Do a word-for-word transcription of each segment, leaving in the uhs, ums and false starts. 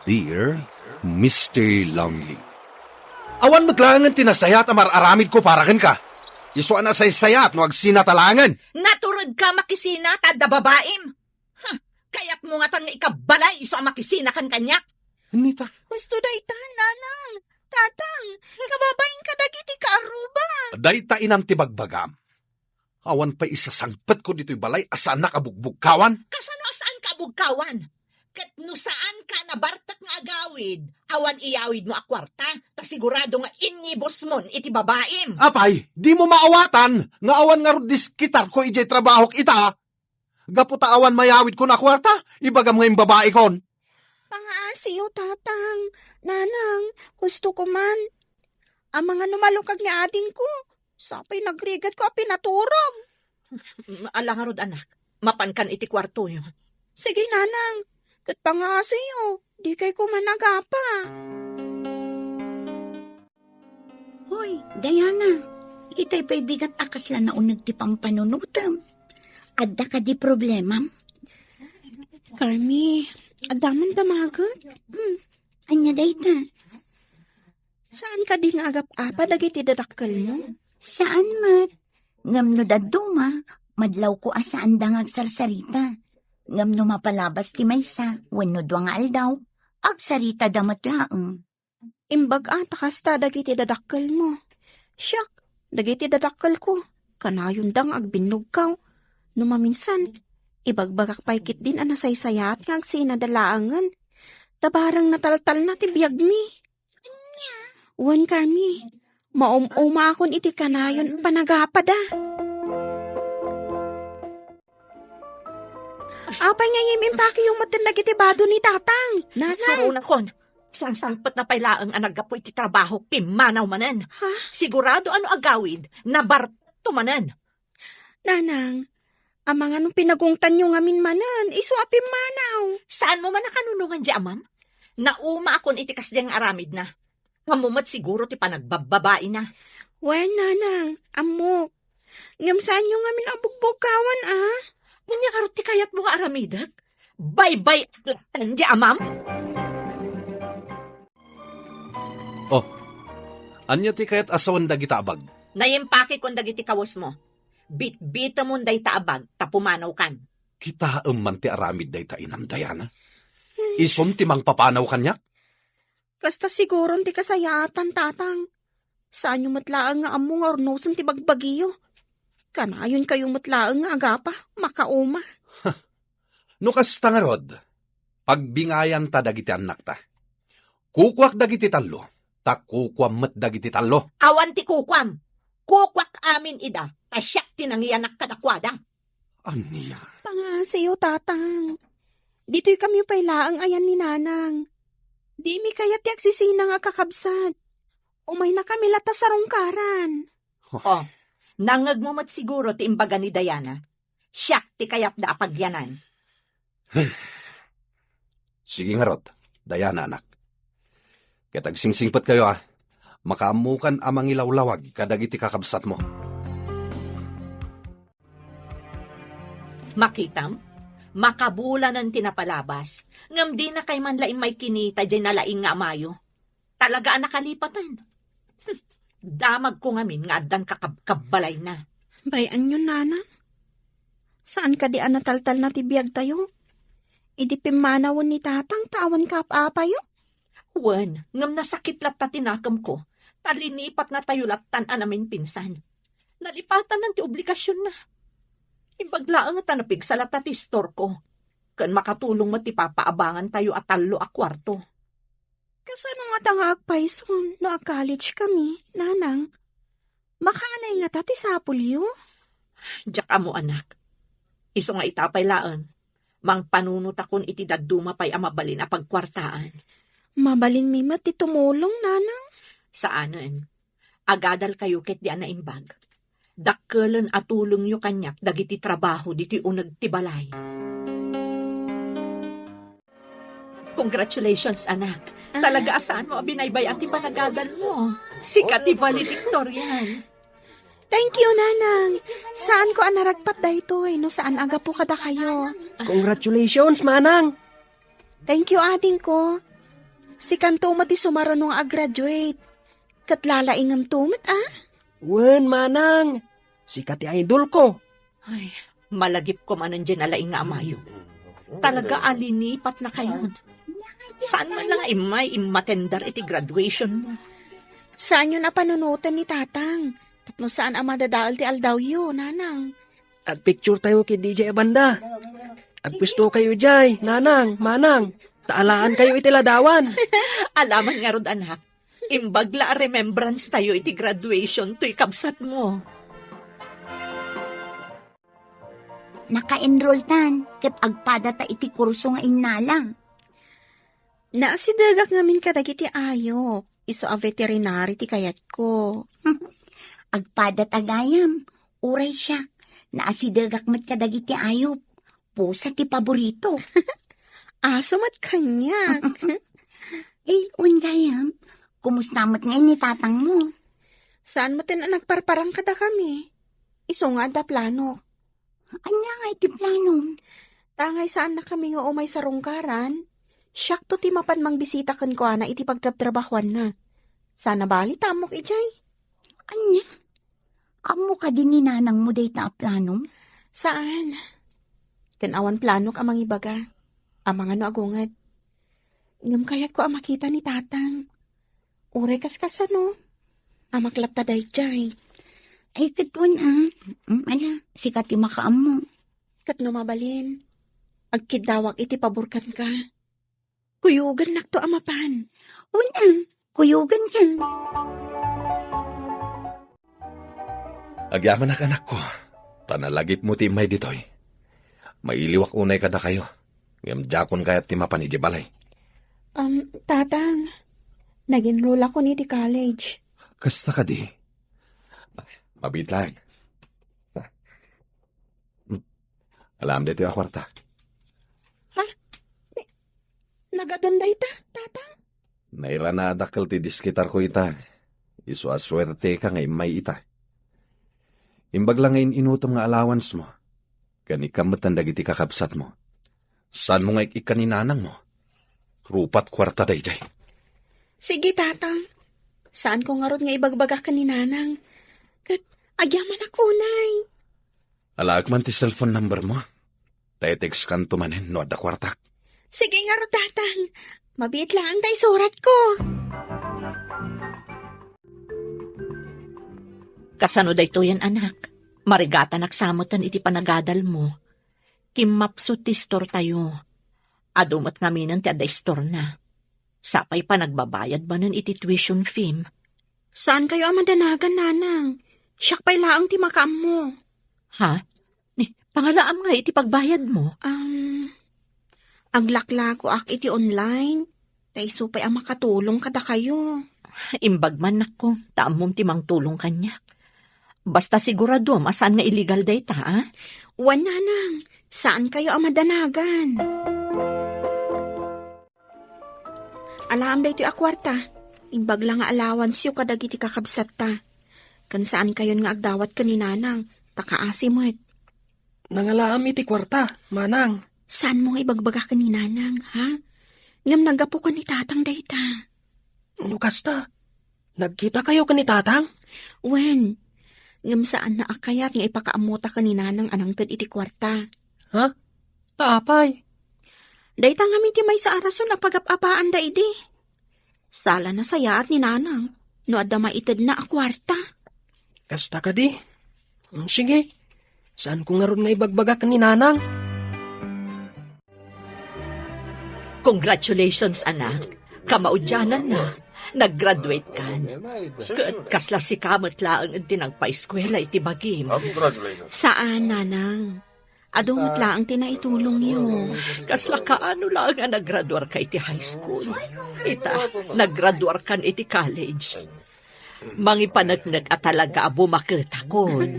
Dear Mister Longley. Awan met laengen ti nasayaat a mar-aramidko para kenka. Isu a nasaysayat no agsinata laengen. Naturedka makisina ta adda babaim. Huh, kayatmo ngatan nga ikabbalay isu a makisina kan kaniak? Anita? Husto dayta, Nanang. Tatang, kababain kadagiti kaaruba. Dayta inam ti bagbagam. Awan pay isasangpetko ditoy balay a saannak a bugbugkawan. Kasano a saanka a bugkawan? Ket no saanka a nabartek nga agawid, awan iyawidmo a kuarta, ta sigurado nga inyibusmon iti babaim. Apay, dimo maawatan nga awan ngarud diskitarko idiay trabahok ita? Gapu ta awan mayawidkon a kuarta, ibagam nga imbabaikon. Pangaasiyo, Tatang. Nanang, husto ko man. Amangan no malukag ni adingko. Sapay nagrigatko a pinaturog. Mm, ala ngarud, anak. Mapankan iti kuartoyo. Sige, Nanang. Ket pangaasiyo, dikay koma nagapa. Hoy, Diana, itay pay bigat a kasla nauneg ti pampanunotem. Adda kadi problemam? Carmi, adda man damaget? Hmm, ania dayta? Saan kadi nga agap-apa dagiti dadakkelmo? Saan met. Ngem no dadduma, madlawko a saanda nga agsarsarita. Ngem no mapalabas ti maysa wenno dua nga aldaw, agsaritada met laeng. Imbag a ta kasta dagiti dadakkelmo. Siak, dagiti dadakkelko, kanayonda nga agbinnugkaw. No maminsan, ibagbagak pay ketdin a nasaysayaat nga agsinada laengen. Ta bareng nataltalna ti biagmi. Wen, Carmi, maum-umaakon iti kanayon a panagapada. Apay nga impakiyo metten dagiti bado ni Tatang? Nanang. Surunakon. Sangsangpetna pay laeng a naggapu iti trabaho, pimmanaw manen. Ha? Sigurado a no agawid, nabartekto manen. Nanang, amangan no pinagungtanyo ngamin manen, isu a pimmanaw. Saanmo man a kanunongan diay amam? Naumaakon iti kasdiay nga aramidna. Ammo met siguro ti panagbabbabaina. Wen, Nanang, ammok. Ngem saanyo ngamin a bugbugkawan, a? Ania ngarud ti kayatmo nga aramidek? Baybay-ak lattan diay amam? Oh, ania ti kayat a sawen dagita a bag? Naimpakekon dagiti kawesmo. Bitbitemon dayta a bag ta pumanawkan. Kitaem man ti aramid dayta, Inam Diana. Isun ti mangpapanaw kaniak? Kasta siguron ti kasayaatan, Tatang. Saanyo met laeng nga ammo nga urnosen ti bagbagiyo. Kanayonkayo met laeng nga agapa, makauma. No kasta ngarud, pagbingayanta dagiti annakta. Kukuak dagiti tallo, ta kukuam met dagiti tallo. Awan ti kukuam. Kukuak amin ida, ta siak ti nangianak kadakuada. Ania? Pangaasiyo, Tatang. Ditoy kami pay laeng ayan ni Nanang. Dimi kayat ti agsisina nga kakabsat. Umaynakami latta sarungkaran. Oh, nangngegmo met siguro ti imbaga ni Diana. Siak ti kayatda a pagyanan. Sige ngarud, Diana, anak. Ket agsingsingpetkayo, a. Makaammokan a mangilawlawag kadagiti kakabsatmo. Makitam, makabulanen ti napalabas, ngem dinakay man la immay kinita diay nalaing nga amayo. Talaga a nakalipaten. Damagko ngamin nga addan kakabkabbalayna. Bay-anyon, Nanang. Saan kadi a nataltalna ti biagtayo? Idi pimmanawen ni Tatang ta awan kaap-apayo? Wen, ngem nasakit latta ti nakemko, ta linipatnatayo lattan a naminpinsan. Nalipatanan ti obligasionna. Imbag laeng ta napigsa latta ti istorko, ken makatulong met ti papaabangantayo a tallo a kuarto. Kasano ngata nga agpayson no a-college kami, Nanang? Makaanay ngata ti sapulyo? Diak ammo, anak. Isu nga ita pay laeng, mangpanunotakon iti dadduma pay a mabalin a pagkuartaan. Mabalinmi met ti tumulong, Nanang? Saanen. Agadalkayo ketdi a naimbag. Dakkelen a tulongyo kaniak dagiti trabaho ditoy uneg ti balay. Congratulations, anak. Ah. Talaga a saanmo a binaybay-an ti panagadalmo. Sika ti valedictorian. Thank you, Nanang. Saanko a naragpat daytoy no saan a gapu kadakayo. Congratulations, Manang. Thank you, adingko. Sikanto met ti sumaruno nga ag-graduate. Ket lalaingemto met, a? Wen, manang. Sika ti idolko. Ay, malagipko manen diay nalaing nga amayo. Talaga a linipatnakayon. Saan man la nga immay immatender iti graduation mo? Saanyon a panunoten ni Tatang. Tapno saan a madadael ti aldawyo, Nanang. Agpicturetayo ket diay a banda. Agpuestokayo diay, Nanang, Manang. Ta alaankayo iti ladawan. Alaman ngarud, anak. Imbag la a remembrance tayo iti graduation toy kabsatmo. Naka-enrolltan ket agpadata iti kurso nga innala. Naasidegak ngamin kadagiti ayop, isu a veterinary ti kayatko. Agpadata gayam, uray siak, naasidegak met kadagiti ayop. Pusa ti paborito. Aso met kaniak. Eh, wen gayam, kumusta met ngay ni tatangmo? Saan met a nagparparang kadakami? Isu nga adda planok. Ania nga iti planom? Tangay saannakami nga umay sarungkaran, siakto ti mapan mangbisita kenkuana iti pagtrabtrabahuanna. Sana bali ta ammok idiay. Ania? Ammo kadi ni nanangmo dayta a planom? Saan. Ken awan planok a mangibaga. Amangan no agunget. Ngem kayatko a makita ni Tatang. Uray kaskasano. Amak latta daydiay. Ay, ket wen, a. Mm, ala, sika ti makaammo. Ket no mabalin, agkiddawak iti pabor kenka. Kuyogennakto a mapan. Wen, a, kuyogenka. Agyamanak, anakko, ta nalagipmo ti immay ditoy. Mailiwak unay kadakayo, ngem diakon kayat ti mapan idiay balay. Um, Tatang, nag-enroll ako iti college. Kasta kadi? Mabiit laeng. Alaem daytoy a kuarta. Ha? Ni-, nagadan dayta, Tatang? Nairana a dakkel ti diskitarko ita. Isu a suerteka nga immay ita. Imbag la nga in-inutem nga allowance mo, ken ikkan metten dagiti kakabsatmo. Saanmo nga ik-ikkan ni nanangmo? Rupat kuarta daydiay. Sige, Tatang. Saanko ngarud nga ibagbaga ken ni Nanang. Ket agyamanak unay. Alaek man ti cellphone number mo. Ta i-textkanto manen no adda kuartak. Sige ngarud, Tatang. Mabiit laeng ta isuratko. Kasano daytoyen, anak? Marigatanak sa metten iti panagadalmo. Kimmapsut ti istortayo. Adu met ngaminen ti adda istorna. Sapay panagbabayad manen iti tuition fee. Saankayo a madanagan, Nanang. Siak pay laeng ti makaammo. Ha? Ni, pangalaam nga iti pagbayadmo? Um, aglaklakoak iti online. Ta isu pay a makatulong kadakayo. Imbag man, nakko, ta ammom ti mangtulong kaniak. Basta siguradom a saan nga illegal dayta, a? Wen, Nanang, saankayo a madanagan. Alaem daytoy a kuarta, imbag la nga allowanceyo kadagiti kakabsatta. Ken saankayon nga agdawat ken ni Nanang, ta kaasi met. Nangalaam iti kuarta, manang. Saanmo nga ibagbaga ken ni Nanang, ha? Ngem naggapu ken ni Tatang dayta. No kasta, nagkitakayo ken ni Tatang? Wen, ngem saanna a kayat nga ipakaammota ken ni Nanang a nangted iti kuarta. Ha? Ta apay? Dayta ngamin ti maysa a rason a pagap-apaanda idi. Sala nasayaat ni Nanang no adda maitedna a kuarta. Kasta kadi? Mm, sige. Saanko ngarud nga ibagbaga ken ni Nanang? Congratulations, anak. Kamaudiananna, nag-graduate kan. Ket kasla sika met laeng ti nagpaeskuela iti bagim. Congratulations. Saan, Nanang. Adu met laeng ti naitulongyo. Kasla kaano laeng a naggraduarka iti high school. Ita, naggraduarkan iti college. Mangipaneknek a talaga a bumaketakon.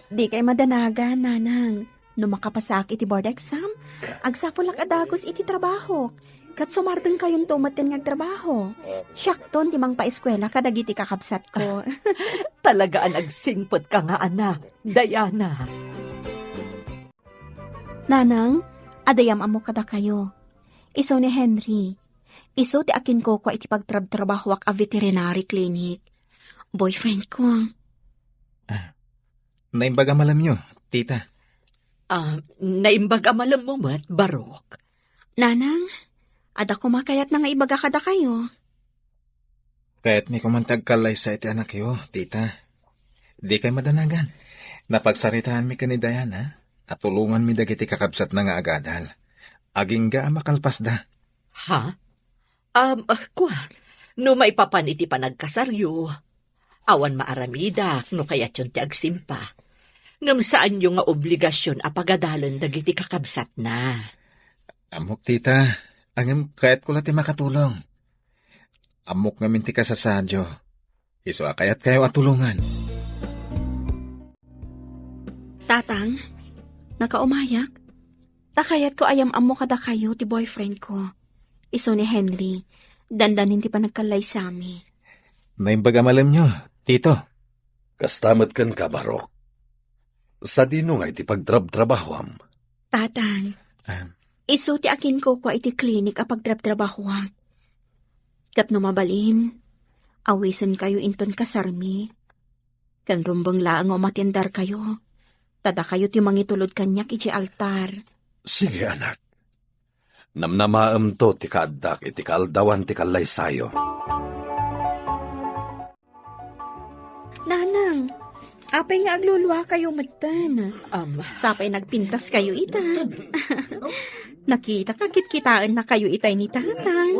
Dikay madanagan, Nanang. No makapasaak iti board exam, agsapulak a dagus iti trabahok. Ket sumardengkayonto metten nga agtrabaho. Siakton ti mangpaeskuela kadagiti kakabsatko. Talaga a nagsingpetka nga anak, Diana. Nanang, adda am-ammok kadakayo. Isu ni Henry. Isu ti akinkukua iti pagtrabtrabahoak a veterinary clinic. Boyfriend ko. Ah, naimbag a malemyo, tita. Ah, naimbag a malemmo met, Barok. Nanang, adda koma kayatna nga ibaga kadakayo. Kayatmi koman ti agkallaysa iti anakyo, tita. Dikay madanagan. Napagsaritaanmi ken ni Diana a tulonganmi dagiti kakabsatna nga agadal. Agingga a makalpasda. Ha? Um, ah, kua, no maipapan iti panagkasaryo, awan maaramidak no kayatyon ti agsimpa. Ngem saanyo nga obligasion a pagadalen dagiti kakabsatna. Ammok, tita. Ngem kayatko la ti makatulong. Ammok ngamin ti kasasaadyo. Isu a kayatkayo a tulongan. Tatang, nakaumayak. Ta kayatko a yam-ammo kadakayo ti boyfriend ko. Isu ni Henry, dandanin ti panagkallaysami. Naimbag a malemyo, tito. Kasta met kenka, Barok. Sadino nga iti pagtrabtrabahoam? Tatang, Ah. isu ti akinkukua iti klinik a pagtrabtrabahoak. Ket no mabalin, awisenkayo inton kasarmi. Ken rumbeng laeng nga umatenderkayo, ta dakayo ti mangitulod kaniak idiay altar. Sige, anak. Namnamaemto ti kaaddak iti kaaldawan ti kallaysayo. Nanang, apay nga agluluakayo metten? Am. Sapay nagpintaskayo ita. Nakitaka kitkitaennakayo itay ni Tatang.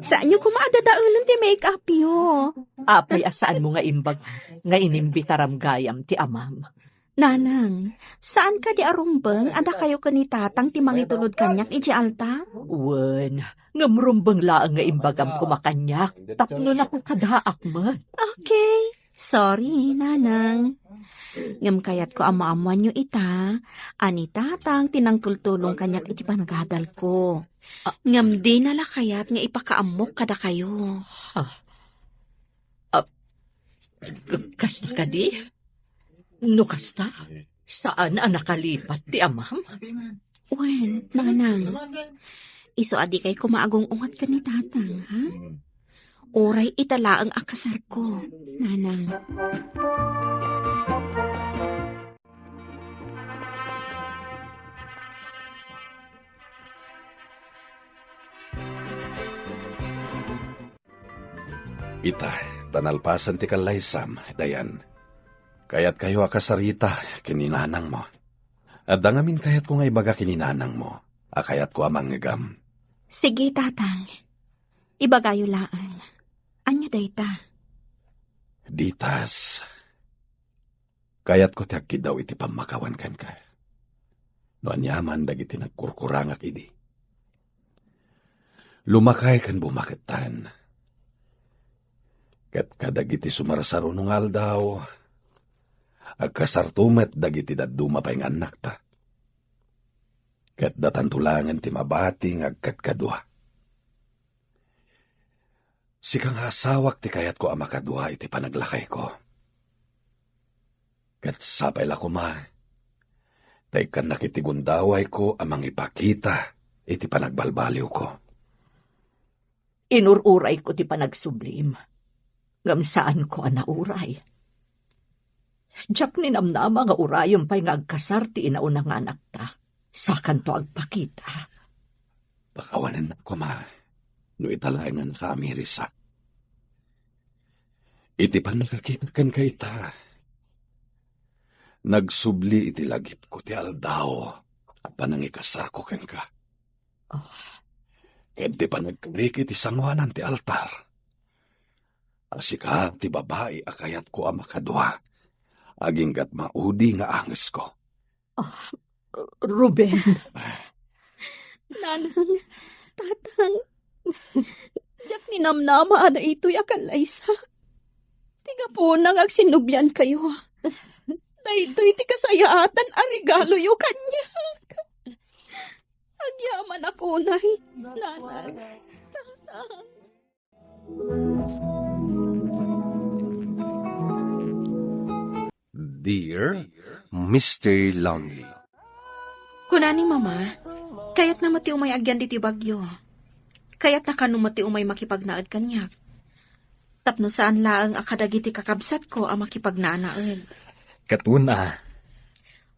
Saanyo koma a dadaelen ti make-upyo. Apay a saanmo nga imbag nga inimbitaram gayam ti amam? Nanang, saan kadi a rumbeng a dakayo ken ni Tatang ti mangitulod kaniak idiay altar? Wen, ngem rumbeng laeng nga imbagam koma kaniak tapno napakadaak met. Okay. Sorry, Nanang. Ngem kayatko a maammoanyo ita a ni Tatang ti nangtultulong kaniak iti panagadalko. Ah. Ngem dina la kayat nga ipakaammok kadakayo. Ah. Ah, kasta kadi? No kasta, saan a nakalipat ti amam? Wen, Nanang, isu a dikay koma agung-ungat ken ni Tatang, ha? Uray ita laeng a kasarko, Nanang. Ita, ta nalpasen ti kallaysam, Dayan. Kayatkayo a kasarita ken ni nanangmo. Adda ngamin kayatko nga ibaga ken ni nanangmo a kayatko a mangngegam. Sige, Tatang. Ibagayo laeng. Ania dayta? Ditas. Kayatko ti agkiddaw iti pammakawan kenka. No aniaman dagiti nagkurkurangak idi. Lumakay ken bumakettan. Ket kadagiti sumarsaruno nga aldaw, agkasarto met dagiti dadduma pay nga annakta. Ket datanto laengen ti mabati nga agkadkadua. Sika nga asawak ti kayatko a makadua iti panaglakayko. Ket sapay la koma, ta ikkannak iti gundawayko a mangipakita iti panagbalbaliwko. Inur-urayko ti panagsublim, ngem saanko a nauray. Diak ninamnama nga urayem pay nga agkasar ti inauna nga anakta, sakanto agpakita. Pakawanennak koma no ita laeng a nakaamirisak. Iti pannakakitak kenka ita, nagsubli iti lagipko ti aldaw a panangikasarko kenka. Ah. Ken ti panagkarik iti sangoanan ti altar. A sika ti babai a kayatko a makadua, aginggat maudi nga angesko. Ah, Ruben. Nanang, Tatang, diak ninamnama a daytoy a kallaysak. Ti gapuna nga agsinnubliankayo. Daytoy ti kasayaatan a regaloyo kaniak. Agyamanak unay, Nanang, Tatang. Dear Mister Lonely. Kuna ni Mama, kayatna met ti umay agyan ditoy bagyo. Kayatna kano met ti umay makipagnaed kaniak. Tapno saan laeng a kadagiti kakabsatko a makipagnaanaed. Ket wen a.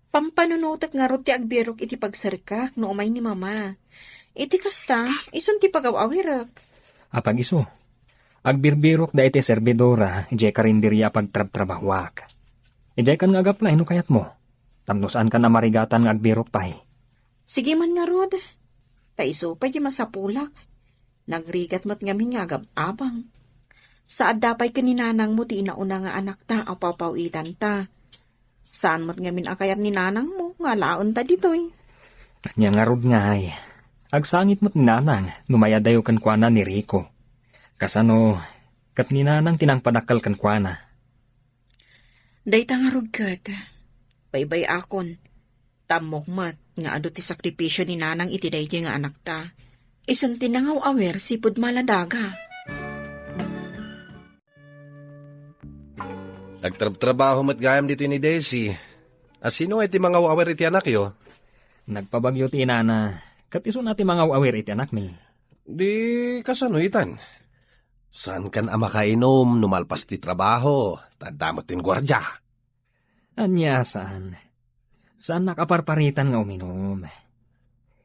Pampanunotek ngarud ti agbirok iti pagserkak no umay ni Mama. Iti kasta, isun ti pagaw-awirek. Apag isu, agbirbirok da iti servidora idiay karinderia a pagtrabtrabahoak. Idiay kan nga agaplay no kayatmo. Tapno saan kan a marigatan nga agbirok pay. Sige man ngarud. Ta isu pay ti masapulak. Nagrigat met ngamin nga agab-abang. Sa adda pay ken ni nanangmo ti inauna nga anakta a papaw-itanta. Saan met ngamin a kayat ni nanangmo nga alaenta ditoy. Ania ngarud ngay, agsangit met ni nanang no mayadayo kenkuana ni Rico. Kasano, ket ni nanang ti nangpadakkel kenkuana. Dayta ngarud ket, baybay-akon, ta ammok met nga adu ti sakripisio ni nanang iti daydiay nga anakta. Isun ti nangaw-awir sipud maladaga. Nagtrabtrabaho met gayam ditoy ni Daisy. A sino ngay ti mangaw-awir iti anakyo? Nagpabagyo ti inana, ket isuna ti mangaw-awir iti anakmi. Di kasano itan? Saankan a makainom no malpas ti trabaho, ta adda met ti guardia. Ania saan? Saannak a parparitan nga uminom.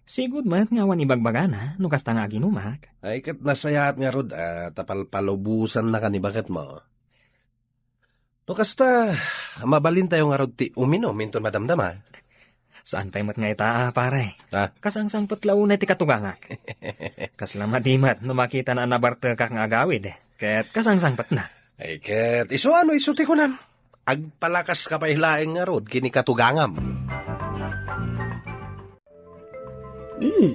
Sigud met nga awan ibagbagana no kasta nga aginumak. Ay, ket nasayaat ngarud a ta palpalubosannakan ni baketmo. No kasta, mabalintayo ngarud ti uminom inton madamdama. Saan pay met nga ita, a, pare? Ah? Kasangsangpet la unay ti katugangak. Kasla madi met no makitana a nabartekak nga agawid, ket kasangsangpetna. Ay, ket isu ano isu ti kunam? Agpalakaska pay laeng ngarud ken ni katugangam. Hmm.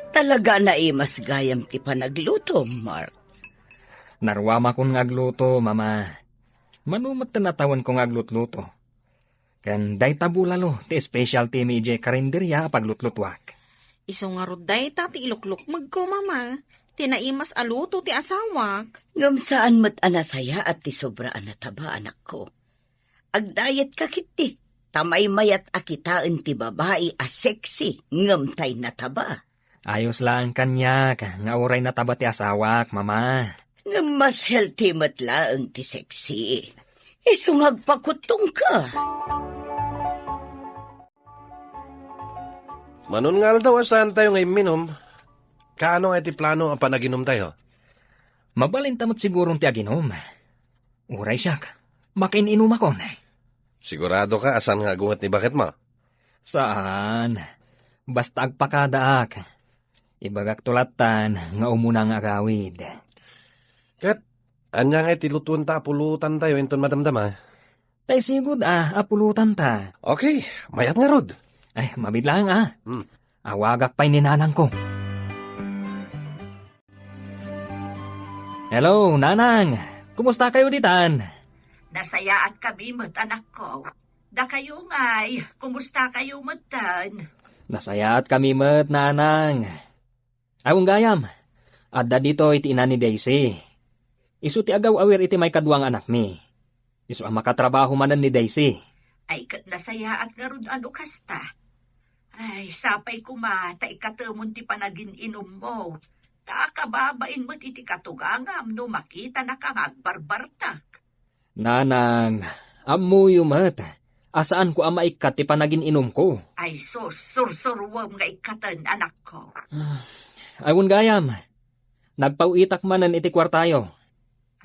Talaga a naimas gayam ti panaglutom, Mark. Naruamakon nga agluto, Mama. Mano met ti natawenko nga aglutluto. Ken dayta bulalo ti specialty mi idiay karinderia a paglutlutuak. Isu ngarud dayta ti iluklukmegko, Mama. Ti naimas a luto ti asawak. Ngem saan met a nasayaat ti sobra a nataba, anakko. Agdayetka ketdi, ta maymayat a kitaen ti babai a sexy ngem tay nataba. Ayos laeng kaniak nga uray nataba ti asawak, Mama. Ngem mas healthy met laeng ti sexy. Isu nga agpakuttongka. Manon nga aldaw a saantayo nga imminom, kaano nga iti plano a panaginumtayo? Mabalinta met siguron ti aginum. Uray siak, makin-inumakon. Siguradoka a saan nga agunget ni baketmo? Saan. Basta agpakadaak. Ibagakto lattan nga umuna nga agawid. Ket, ania nga iti lutuenta a pulutantayo inton madamdama? Tay sigud a, a pulotanta. Okay, mayat ngarud. Ay, mabiit laeng a. Hmm. Awagak pay ni nanangko. Hello, Nanang! Kumusta kayo ditan? Nasayaat kami met, anakko. Dakayo ngay, kumusta kayo metten? Nasayaat kami met, Nanang. Awan gayam, adda ditoy ti ina ni Daisy. Isu ti agaw-awir iti maikadua nga anakmi. Isu a makatrabaho manen ni Daisy. Ay, ket nasayaat ngarud a no kasta. Ay, sapay koma ta ikatemon ti panagin-inummo. Ta kababain met iti katugangam no makitanaka nga agbarbartak. Nanang, ammoyo met a saanko a maikkat ti panagin-inumko. Ay sus, sursuruem nga ikkaten, anakko. Ay, wen gayam, nagpaw-itak manen iti kuartayo.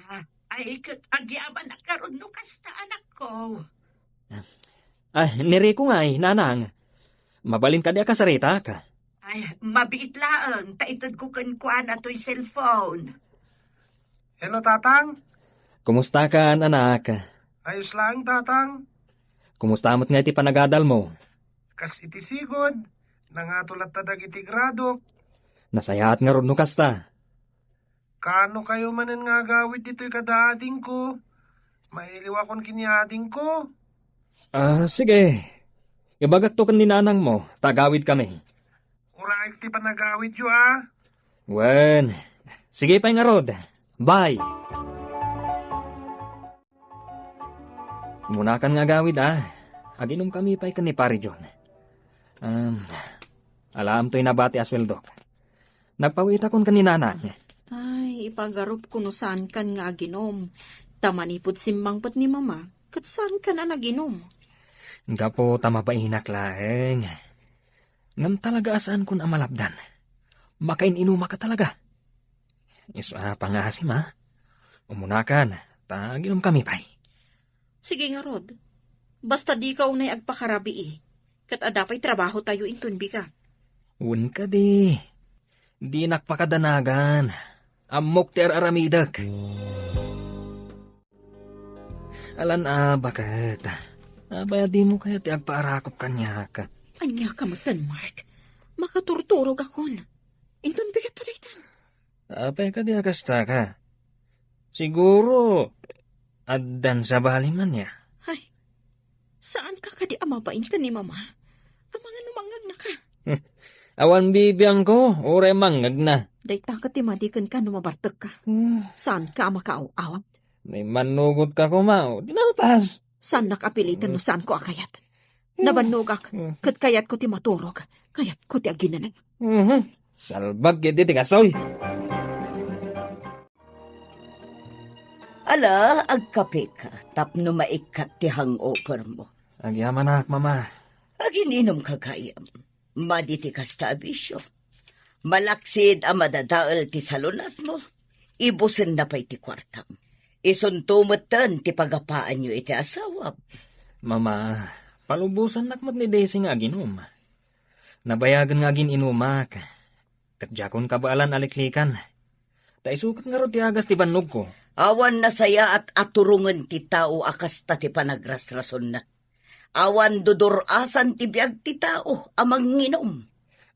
Ah, ay, ket agyamanak ngarud no kasta, anakko. Ay, ni Rico ngay, Nanang. Mabalin kadi a kasaritak? Ay, mabiit laeng, ta itedko kenkuana toy cellphone. Hello, Tatang. Kumusta ka, anak? Ayos laeng, Tatang. Kumusta met nga iti panagadalmo? Kas iti sigud, nangato latta dagiti gradok. Nasayaat ngarud no kasta. Kaano kayo manen nga agawid ditoy kada adingko? Mailiwakon ken ni adingko. Ah, sige. Ibagakto ken ni nanangmo, ta agawid kami. Uraek ti panagawidyo, a? Wen. Sige pay ngarud. Bye. Munakan nga agawid, a. Aginum kami pay ken ni Pare John. Um, alaam toy nabati a sueldok. Nagpawitakon ken ni Nanang. Ay, ipagarupko no saankan nga aginom. Ta manipud simmangpet ni Mama, ket saankan a naginom. Gapu ta mabainak laeng. Ngem talaga a saankon a malapdan. Makain-inumak talaga. Isu a pangasim, a. Umunakan, ta aginomkami pay. Sige ngarud. Basta dika unay agpakarabii. Ket adda pay trabahotayo inton bigat. Wen kadi. Dinak pakadanagan. Ammok ti ar-aramidek. Alan a, baket. Apay a dimo kayat ti agpaarakop kaniak? Ania ka metten, Mark? Makaturturogakon. Inton bigatto dayta. Apay kadi a kasta ka? Siguro, addan sabali man ya. Ay, saanka kadi a mabain ken ni Mama? Amangan no mangngegnaka. Awan bibiangko, uray mangngegna. Dayta ket ti madi kenka no mabartekka. Hmm. Saanka a makaaw-awat? May mannugotka koma, o, di nalpas. Saannak a piliten no saanko a kayat. Hmm. Nabannogak, hmm, ket kayatko ti maturog, kayatko ti aginana. Mhm. Salbag ket ti kastoy. Ala, agkapeka, tapno maikkat ti hangover mo. Agyamanak, Mama. Agin-inom ka gayam. Madi ti kasta a bisio. Malaksid a madadael ti salunatmo, ibusenna pay ti kuartam. Isunto metten ti pagapaanyo iti asawam. Mama, palubosannak met ni Daisy nga aginom. Nabayagen nga agin-inumak, ket diakon kabaelan a liklikan. Ta isu ket ngarud ti agas ti bannogko. Awan nasayaat a turongen ti tao a kasta ti panagrasrasonna. Awan dudur-asan ti biag ti tao a manginum.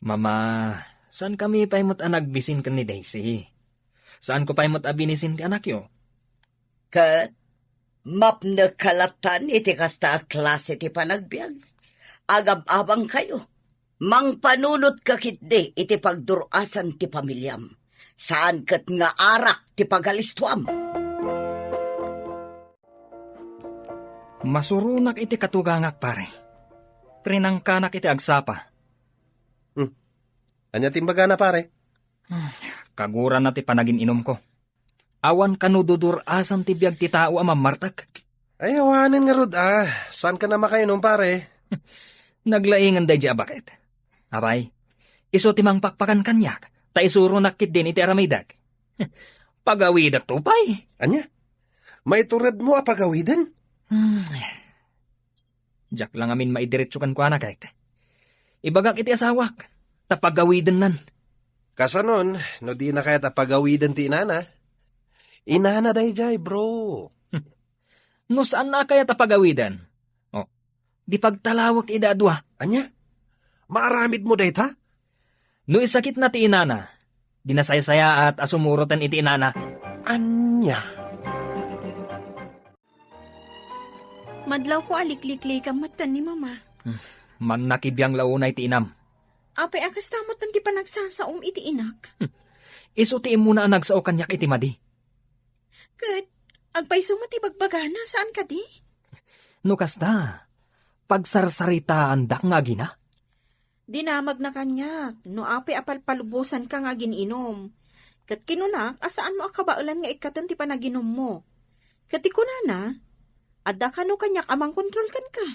Mama, saankami pay met a nagbisin ken ni Daisy. Saanko pay met a binisin ti anakyo. Ket mapnek ka latan iti kasta a klase ti panagbiag. Agab-abangkayo. Mangpanunotka ketdi iti pagdur-asan ti pamiliam. Saan ket nga arak ti pagalistuam. Masuronak iti katugangak, pare. Prinangkanak iti agsapa. Hmm. Ania ti imbagana, pare? Hmm. Kagurana ti panagin-inumko. Awan kano dudur-asan ti biag ti tao a mammartek. Ay, awanen ngarud, a. Saankan a makainum, pare? Naglaingen daydi a baket. Apay, isu ti mangpakpakan kaniak, ta isuronak ketdin iti aramidek. Pagawidekto pay. Ania? Maituredmo a pagawiden? Hmm. Diak la ngamin maidiretso kenkuana, ket ibagak iti asawak, ta pagawidennan. Kasanon, no dina kayat a pagawiden ti inana? Inana daydiay, bro. No saanna a kayat a pagawiden, o, di pagtalawek ida a dua. Ania? Maaramidmo dayta? No isakitna ti inana, di nasaysayaat a sumuroten iti inana. Ania? Madlawko a likliklikam metten ni Mama. Hmm, mannakibiang la unay ti inam. Apay a kasta metten ti panagsasaom iti inak? Hmm, isu ti immuna a nagsao kaniak iti madi. Ket agpayso met ti bagbagana, saan kadi? No kasta, pagsarsaritaandak nga agina? Dinamagna kaniak no apay a palpalubosanka nga agin-inum. Ket kinunak a saanmo a kabaelan nga ikkaten ti panaginummo. Ket ti kunana, adda kano kaniak a mangkontrol kenka.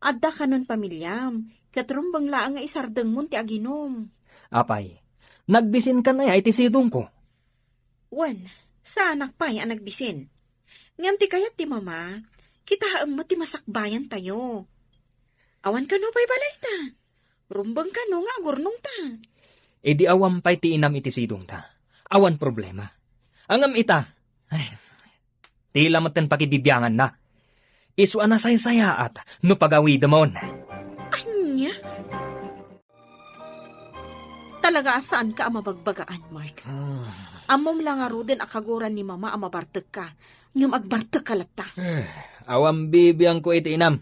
Adda kanon pamiliam, ket rumbeng laeng nga isardengmon ti aginum. Apay, nagbisinkan aya iti sidongko? Wen, saanak pay a nagbisin. Ngem ti kayat ti Mama, kitaem met ti masakbayantayo. Awan kano pay balayta. Rumbeng kano nga agurnongta. Idi awan pay ti inam iti sidongta, awan problema. Ngem ita, ay, ti la metten pakibibianganna. Isu a nasaysayaat no pagawidemon. Ania? Talaga a saanka a mabagbagaan, Mark. Ah. Ammom la ngaruden a kaguran ni Mama a mabartekka, ngem agbartekka latta. Eh, awan bibiangko iti inam.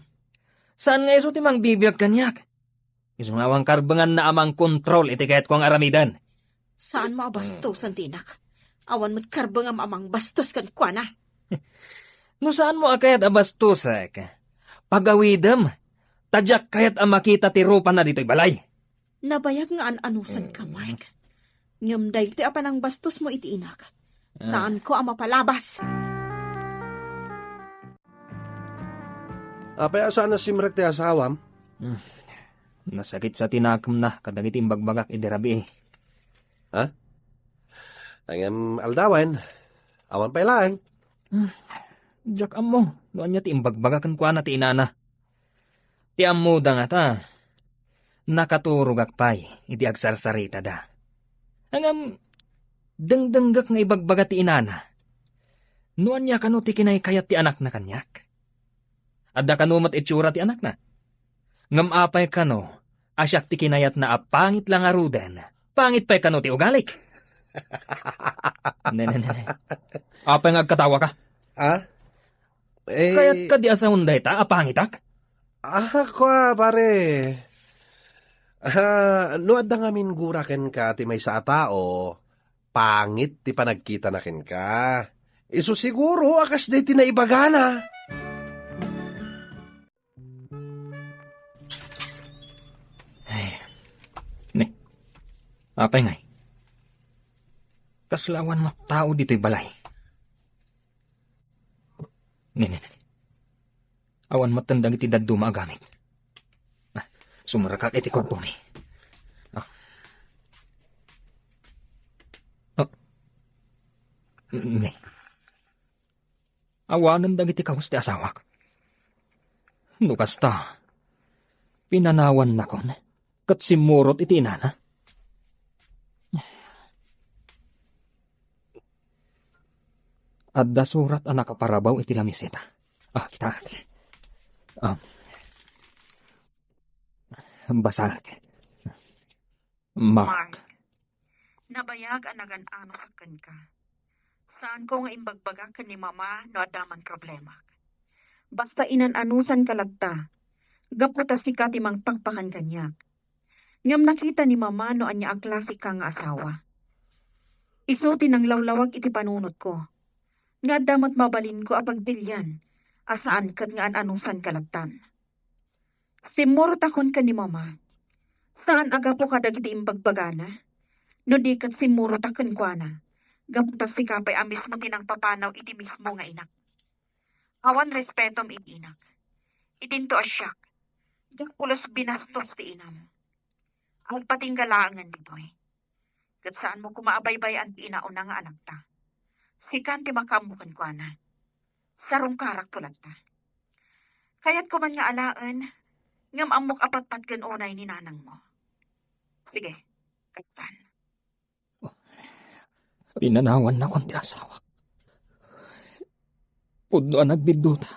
Saan nga isu ti mangbibiag kaniak? Isu nga awan karbenganna a mangkontrol iti kayatko nga aramiden. Saanmo a bastosen ti inak. Awan met karbengam a mangbastos kenkuana. No saanmo a kayat a bastosek, pagawidem, ta diak kayat a makita ti rupana ditoy balay. Nabayag nga an-anusanka, Mark. Ngem daytoy a panangbastosmo iti inak, Ah. saanko a mapalabas. Apay a saan a simrek ti asawam? Hmm. Nasakit sa ti nakemna kadagiti imbagbagak idi rabii. Ha? Ngem aldawen, awan pay laeng. Hmm. Diak ammo no ania ti imbagbaga kenkuana ti inana. Ti ammoda ngata, nakaturogak pay iti agsarsaritada. Ngem, dengdenggek nga ibagbaga ti inana no ania kano ti kinaykayat ti anakna kaniak. Adda kano met itsura ti anakna. Ngem apay kano a siak ti kinayatna a pangit la ngaruden, pangit pay kano ti ugalik? Ne, ne, ne, ne. Apay nga agkatawa ka? Ah? Eh, Kayat ka di asaon dayta a pangitak? Ah, kua, pare. Ah, no adda ngamin gura kenka ti maysa a tao, pangit ti panagkitana kenka. Isu siguro a kasdiay ti naibagana. Ay. Ne. Apay ngay? Kasla awan met tao ditoy balay. Ne, ne, ne. Awan met dagiti dadduma a gamit. Ah, sumrekak iti kuartomi. Ah. Ah. Ne. Awanen dagiti kawes ti asawak. No kasta, pinanawannakon ket simmurot iti inana. Adda surat a nakaparabaw iti lamiseta. Ah, kitaak. Ah. Basaak. Mark. Mark, nabayag a nagan-anusak kenka. Saanko nga imbagbagak ken ni Mama no adda man problemak. Basta inan-anusanka latta, gapu ta sika ti mangpakpakan kaniak. Ngem nakita ni Mama no ania a klaseka nga asawa. Isu ti nanglawlawag iti panunotko, nga adda met mabalinko a pagpilian a saan ket nga an-anusanka lattan. Simmurotakon ken ni Mama. Saan a gapu kadagiti imbagbagana, no di ket simmurotak kenkuana, gapu ta sika pay a mismo ti nangpapanaw iti mismo nga inak. Awan respetom iti inak. Idinto a siak, diak pulos binastos ti inam. Agpatingga laengen ditoy. Ket saanmo koma a baybay-an ti inauna nga anakta. Sikan ti makaammo kenkuana. Sarungkarakto latta. Kayatko man nga alaen, ngem ammok a patpatgen unay ni nanangmo. Sige, kastan. Pinanawannakon ti asawak. Pudno a nagbidduta.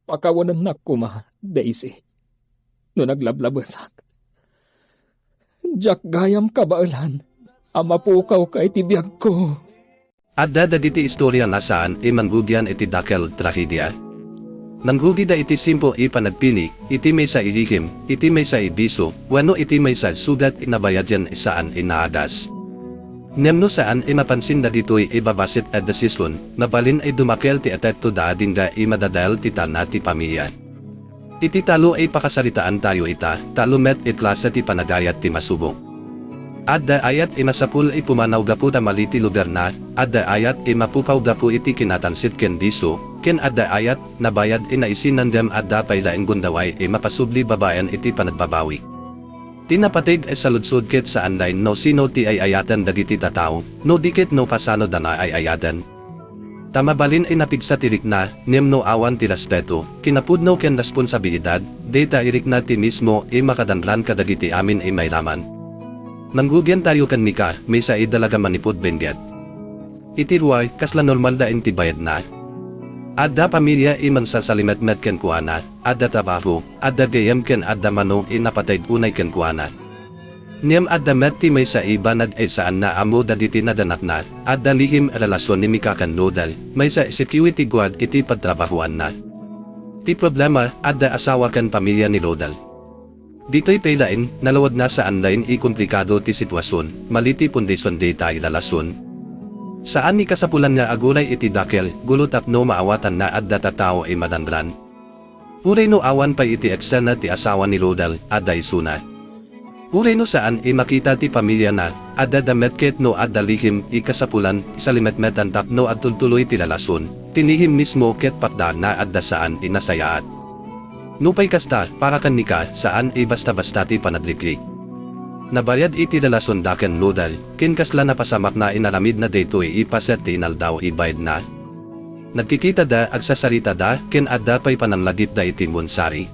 Pakawanennak koma, Daisy, no naglablabesak. Diak gayam kabaelan a mapukawka iti biagko. Adda dagiti istoriana saan a mangrugian iti dakkel a trahedia. Nangrugida iti simple a panagpili, iti maysa a lihim, iti maysa a bisio, wenno iti maysa a sugat a nabayagen a saan a naadas. Ngem no saan a mapansin dagitoy a babasit a desisyon, mabalin a dumakkel ti epektoda agingga a madadael ti talna ti pamilia. Iti tallo a pakasaritaantayo ita, tallo met a klase ti panagayat ti masubong. Adda ayat a masapul a pumanaw gapu ta mali ti lugarna, adda ayat a mapukaw gapu iti kinatansit ken bisio, ken adda ayat nabayag a naisinan ngem adda pay laeng gundaway a mapasubli babaen iti panagbabawi. Ti napateg a saludsod ket saan laeng no sino ti ay-ayaten dagiti tattao, no di ket no kasano da nga ay-ayaten. Ta mabalin a napigsa ti rikna, ngem no awan ti respeto, kinapudno ken responsabilidad, dayta a rikna ti mismo a makadangran kadagiti amin a mairaman. Nangrugiantayo ken Mika, maysa a dalaga manipud benguet. Iti ruar, kasla normal laeng ti bayadna. Adda pamilia a mangsasalimetmet kenkuana, adda trabaho, adda gayyem ken adda mano a napateg unay kenkuana. Ngem adda met ti maysa a banag a saanna a ammo dagiti naganakna, adda lihim a relasyon ni Mika ken Rodel, maysa a security guard iti pagtrabahoanna. Ti problema, adda asawa ken pamilia ni Rodel. Ditoy pay laeng, nalawagna saan laeng a komplikado ti sitwasyon, mali ti pundasyon dayta a relasyon. Saan a kasapulan nga aguray iti dakkel, gulo tapno maawatanna adda tattao a madangran. Uray no awan pay iti eksena ti asawa ni Rodel, adda isuna. Uray no saan a makita ti pamiliana, adda da met ket no adda lihim a kasapulan, isalimetmetan tapno agtultuloy ti relasion. Ti lihim mismo ket pakdaanna adda saan a nasayaat. Nupay kasta, para ken Mika, saan a basta-basta ti panagliklik. Nabayad iti relasionda ken Rodel, ken kasla napasamak nga inaramidna daytoy a paset ti inaldaw a bayadna. Nagkikitada, agsasaritada, ken adda pay pananglagipda iti monsari.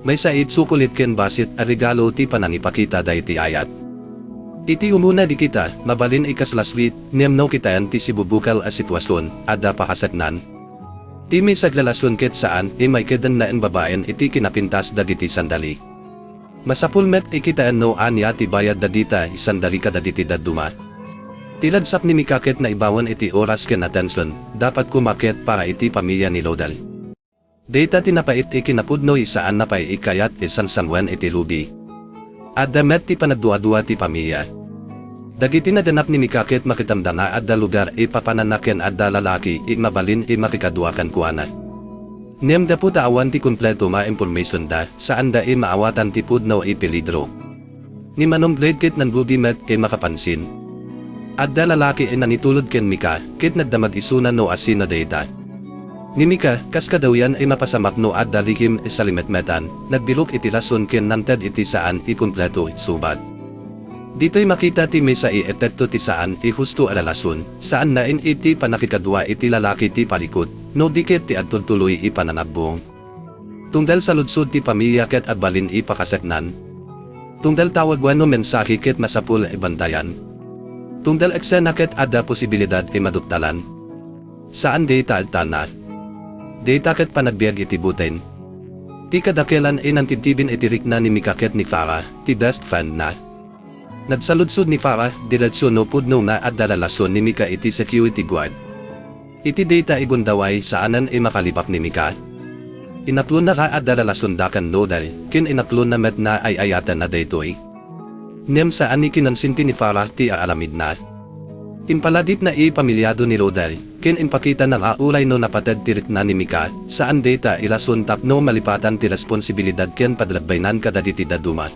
Maysa a tsukolit ken bassit a regalo ti panangipakitada iti ayat. Iti umuna di kita, mabalin a kasla sweet, ngem no kitaen ti sibubukal a sitwasion, adda pakaseknan. Ti maysa a relasion ket saan a maikedenna a babaen iti kinapintas dagiti sandali. Masapul met a kitaen no ania ti bayad dagita a sandali kadagiti dadduma. Ti ragsap ni Mika ket naibaon iti oras ken atension, dapat koma ket para iti pamilia ni Rodel. Dayta ti napait a kinapudno a saan a pay a kayat a sansangoen iti rugi. Adda met ti panagduadua ti pamilia. Dagiti naganak ni Mika ket makitamda nga adda lugar a papananna ken adda lalaki a mabalin a makikadua kenkuana. Ngem gapu ta awan ti kompleto nga impormasionda, saanda a maawatan ti pudno a peligro. Ni Manong Blade ket nangrugi met a makapansin. Adda lalaki a nangitulod ken Mika, ket nagdamag isuna no asino dayta. Ni Mika, kas kadawyan a mapasamak no adda lihim a salimetmetan, nagbirok iti rason ken nangted iti saan a kompleto a subat. Ditoy makita ti maysa a epekto ti saan a husto a relasion, saan nga iti pannakikadua iti lalaki ti parikut, no di ket ti agtultuloy a panangabbong. Tunggal saludsod ti pamilia ket agbalin a pakaseknan. Tunggal tawag wenno mensahe ket masapul a bantayan. Tunggal eksena ket adda posibilidad a maduktalan. Saan dayta agtalna. Dayta ket panagbiag iti buteng. Ti kadakelan a nangtibtibin iti rikna ni Mika ket ni Farah, ti best friend na. Nagsaludsod ni Farah, diretso no pudno nga adda relasion ni Mika iti security guard. Iti dayta a gundaway, saanen a makalibak ni Mika. Inaklonna nga adda relasionda ken Rodel, ken inaklonna met nga ay-ayatenna daytoy. Ngem saan a kinonsinti ni Farah ti aaramidna. Impalagipna a pamilyado ni Rodel, ken impakitana nga uray no napated ti rikna ni Mika, saan dayta a rason tapno malipatan ti responsibilidad ken paglabbaynan kadagiti dadduma.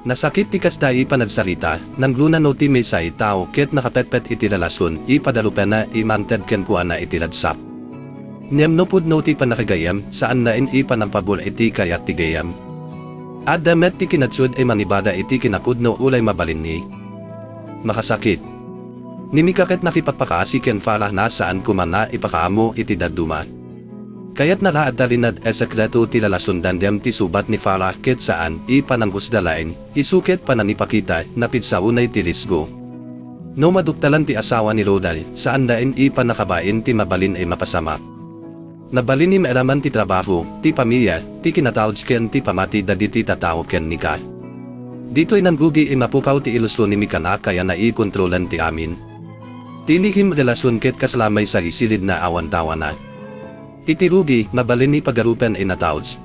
Nasakit ti kasta a panagsarita, nangruna no ti maysa a tao ket nakapetpet iti relasion a padarupenna a mangted kenkuana iti ragsap. Ngem no pudno ti pannakagayyem, saan nga iti pannangpabor iti kayat ti gayyem. Adda met ti kinatsued a mangibada iti kinapudno uray mabalin nga makasakit. Ni Mika ket nakipagpakaasi ken Farah nga saan koma nga ipakaammo iti dadduma. Kayatna nga agtalinaed a sekreto ti relasionda ngem ti subat ni Farah ket saan a pananghusga laeng, isu ket panangipakita, napigsa unay ti risgo. No maduktalan ti asawa ni Rodel, saan laeng a pannakabain ti mabalin a mapasamak. Nabalin a mairaman ti trabaho, ti pamilya, ti kinataudj ken ti pamati dagiti tattao ken Mika. Ditoy nangrugi a mapukaw ti ilusion ni Mika nga kayana a kontrolen ti amin. Ti lihim a relasion ket kasla maysa a silid nga awan tawana. Iti rugi, mabalin a pagarupen a nataudj.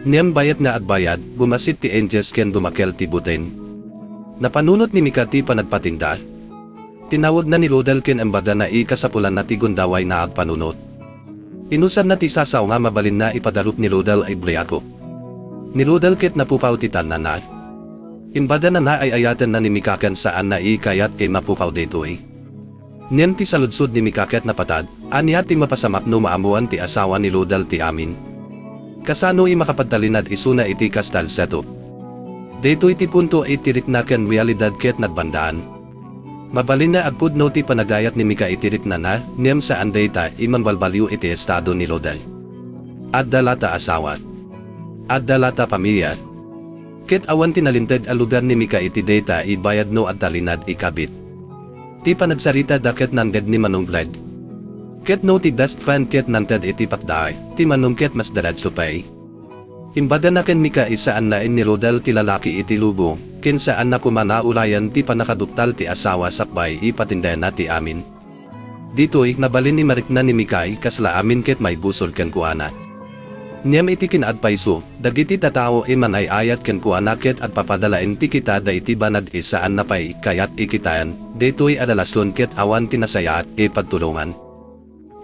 Ngem bayat nga agbayad, bumassit ti angels ken dumakel ti buteng. Napanunot ni Mika ti panagpatingda. Tinawagna ni Rodel ken imbagana a kasapulanna ti gundaway nga agpanunot. Inusarna ti sasaw nga mabalin nga ipagarup ni Rodel a briago. Ni Rodel ket napukaw ti talnana. Imbagana nga ay-ayatenna ni Mika ken saan nga kayat a mapukaw daytoy. Ngem ti saludsod ni Mika ket napatad, ania ti mapasamak no maammoan ti asawa ni Rodel ti amin? Kasano a makapagtalinaed isuna iti kasta a setup? Daytoy ti punto a ti rikna ken realidad ket nagbandaan. Mabalin nga agpudno ti panagayat ni Mika iti riknana, ngem saan dayta a mangbalbaliw iti estado ni Rodel. Adda lata asawa. Adda lata pamilya. Ket awan ti nalinteg a lugar ni Mika iti dayta a bayad no agtalinaed a kabit. Ti panagsaritada ket nangted ni Manong Blade. Ket no ti best friend ket nangted iti pakdaay, ti Manong ket mas diretso pay. Imbagana ken Mika a saan laeng ni Rodel ti lalaki iti lubong, ken saanna koma nga urayen ti pannakaduktal ti asawa sakbay a patindayanna ti amin. Ditoy, mabalin a marikna ni Mika a kasla amin ket maibusor kenkuana. Ngem iti kinaagpayso, dagiti tattao a mangay-ayat kenkuana ket agpapadala iti kita dagiti banag a saanna pay kayat a kitaen, daytoy a relasion ket awan ti nasayaat a pagtulongan.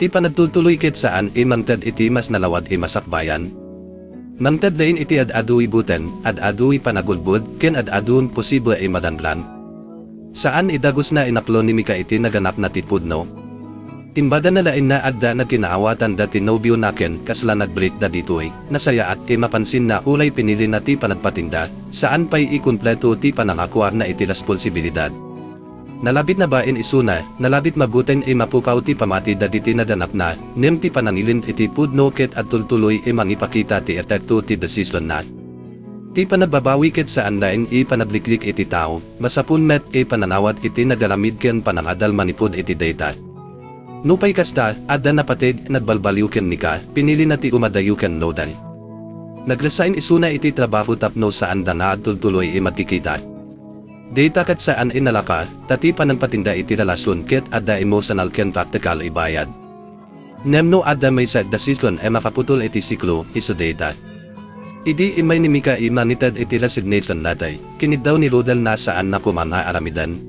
Ti panagtultuloy ket saan a mangted iti mas nalawag a masakbayan. Mangted laeng iti ad-aduy buteng, ad-aduy panagulbod, ken ad-adun posible a madanglan. Saan a dagusna a inaklo ni Mika iti naganakna ti pudno. Imbagana laeng a adda nagkinaawatanda ti nobiona ken kasla nag-break da ditoy, nasayaat a mapansinna uray pinilina ti panagpatinda, saan pay a kumpleto ti panangakuarna iti responsibilidad. Nalabit na bain isuna, nalabit mabuteng a mapukaw ti pamati dagiti naganakna, ngem ti panangilin iti pudno ket agtultuloy a mangipakita ti epekto ti desisionna. Ti panagbabawi ket saan laeng a panagliklik iti tao, masapul met a panangawat iti nagaramid ken panangadal manipud iti dayta. Nupay kasta, adda napateg, nagbalbaliw ken Mika, pinilina ti umadayo ken Rodel. Nag-resign isuna iti trabaho tapno saanda nga agtultuloy a magkikita. Dayta ket saan a nalaka, ta ti panangpatinda iti relasion ket adda emotional ken practical a bayad. Ngem no adda maysa a desisyon a makaputol iti siklo, isu dayta. Idi immay ni Mika a mangited iti resignation letter, kiniddaw ni Rodel a saan a koma nga aramiden.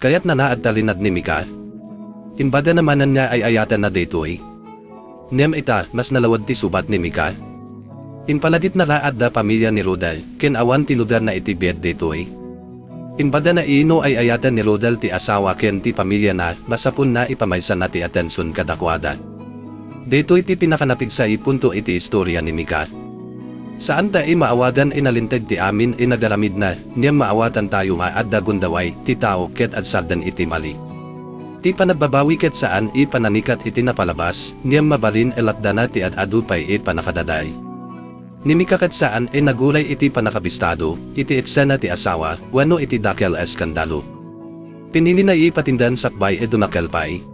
Kayatna nga agtalinaed ni Mika. Imbagana manen nga ay-ayatenna daytoy. Ngem ita, mas nalawed ti subat ni Mika. Impalagipna nga adda pamilia ni Rodel, ken awan ti lugarna iti biag daytoy. Imbagana a no ay-ayaten ni Rodel ti asawa ken ti pamiliana, masapulna a pamaysana ti atension kadakuada. Daytoy ti pinakanapigsa a punto iti istoria ni Mika. Saanta a maawagan a nalinteg ti amin a nagaramidna, ngem maawatantayo nga adda gundaway ti tao ket agsardeng iti mali. Ti panagbabawi ket saan a panangikat iti napalabas, ngem mabalin a lakdana ti ad-adu pay a pannakadaday. Ni Mika ket saan a naguray iti pannakabistado, iti eksena ti asawa, wenno iti dakkel a eskandalo. Pinilina a patindan sakbay a dumakkel pay.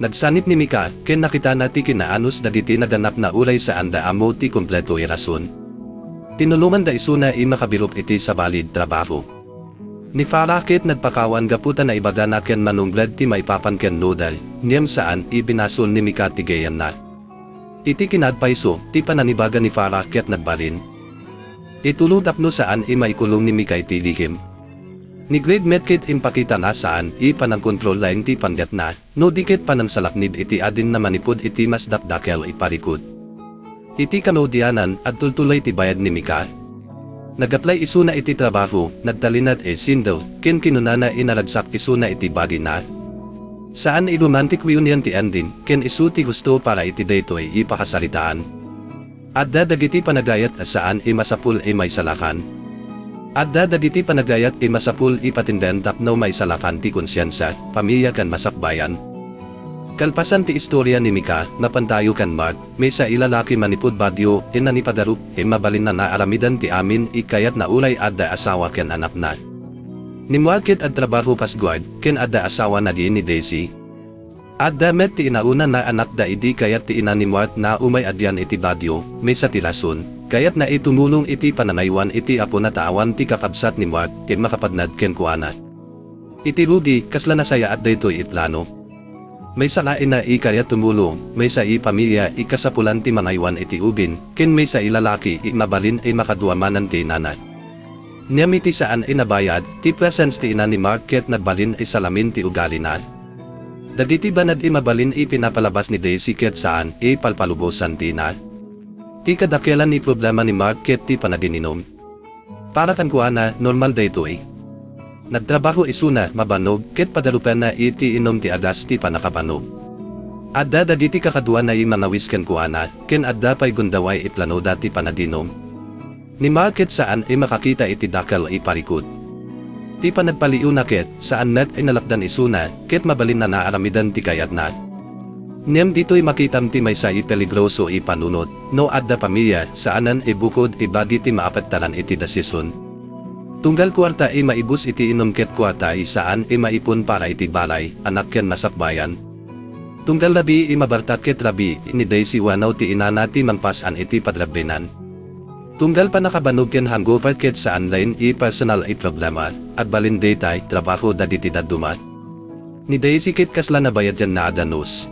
Nagsangit ni Mika, ken nakitana ti kinaanus dagiti naganakna uray saanda ammo ti kompleto a rason. Tinulonganda isuna a makabirok iti sabali a trabaho. Ni Farah ket nagpakawan gapu ta naibagana ken manungbed ti maipapan ken Rodel, ngem saan a binasol ni Mika ti gayanna. Iti kinaagpayso, ti panangibaga ni Farah ket nagbalin. Itulo tapno saan a maikulong ni Mika iti lihim. Ni Greg met ket impakita nga saan a panangkontrol laeng ti panggepna, no di ket panangsalaknib iti adinna manipud iti mas dakdakkel a parikut. Iti kanudianan, agtultuloy ti bayad ni Mika. Nag-apply isuna iti trabaho, nagtalinaed a single, ken kinunana a naragsak isuna iti bagina. Saan a romantic reunion ti ending, ken isu ti husto para iti daytoy a pakasaritaan. Adda dagiti panagayat a saan a masapul a maisalakan. Adda dagiti panagayat a masapul a patindaen tapno maisalakan ti konsiensia, pamilia ken masakbayan. Kalpasan ti istoria ni Mika, napantayo ken Mark, maysa a lalaki manipud Baguio, a nanipagarup, a mabalinna nga aramiden ti amin a kayatna uray adda asawa ken anakna. Ni Mark ket agtrabaho pas guard, ken adda asawana nga ni Daisy. Adda met ti inauna nga anakda idi kayat ti ina ni Mark nga umay agyan iti Baguio, maysa ti rason, kayatna a tumulong iti panangaywan iti apona ta awan ti kakabsat ni Mark a makapagnad kenkuana. Iti rugi, kasla nasayaat daytoy a plano. Maysa nga ina a kayat tumulong, maysa a pamilia a kasapulan ti mangaywan iti ubing, ken maysa a lalaki a mabalin a makadua manen ti inana. Ngem iti saan a nabayad, ti presence ti ina ni Mark ket nagbalin a salamin ti ugalina. Dagiti banag a mabalin a pinapalabas ni Daisy ket saan a palpalubosan ti ina. Ti kadakkelan a problema ni Mark ket ti panagininum. Para kenkuana, normal daytoy. Nagtrabaho isuna, mabannog, ket pagarupenna iti inum ti agas ti pannakabannog. Adda dagiti kakaduana a mangawis kenkuana, ken adda pay gundaway a planoda ti panaginom. Ni Mark ket saan a makakita iti dakkel a parikut. Ti panagpaliiwna ket, saan met a nalakdan isuna, ket mabalinna nga aramiden ti kayatna. Ngem ditoy makitam ti maysa a peligroso a panunot, no adda pamilia, saanen a bukod a bagi ti maapektaran iti desisyon. Tunggal kuarta a maibus iti inum ket kuarta a saan a maipon para iti balay, anak ken masakbayan. Tunggal rabii a mabartak ket rabii ni Daisy wenno ti inana ti mangpasan iti pagrabinan. Tunggal pannakabannog ken hangover ket saan laeng a personal a problema, agbalin daytay, trabaho dagiti dadduma. Ni Daisy ket kasla nabayadyan nga aganus.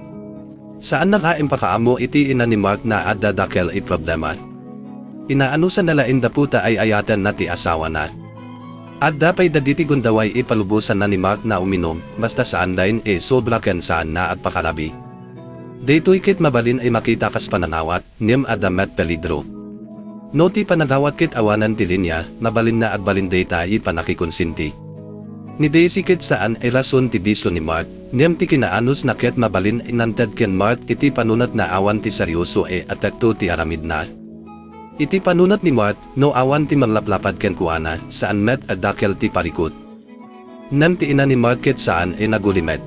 Saanna nga impakaammo iti ina ni Mark nga adda dakkel a problema. Inaanusanna laeng gapu ta ay-ayatenna ti asawana. Adda pay dagiti gundaway a palubosanna ni Mark nga uminum, basta saan laeng a sobra ken saan nga agpakarabii. Daytoy ket mabalin a makita kas panangawat, ngem adda met peligro. No ti panagawat ket awanen ti linia, mabalinna agbalin dayta a pannakikonsenti. Ni Daisy ket saan a rason ti bisio ni Mark, ngem ti kinaanusna ket mabalin a nanted ken Mark iti panunotna awan ti serioso a epekto ti aramidna. Iti panunot ni Mark, no awan ti manglaplapad kenkuana, saan met a dakkel ti parikut. Ngem ti ina ni Mark ket saan a nagulimek.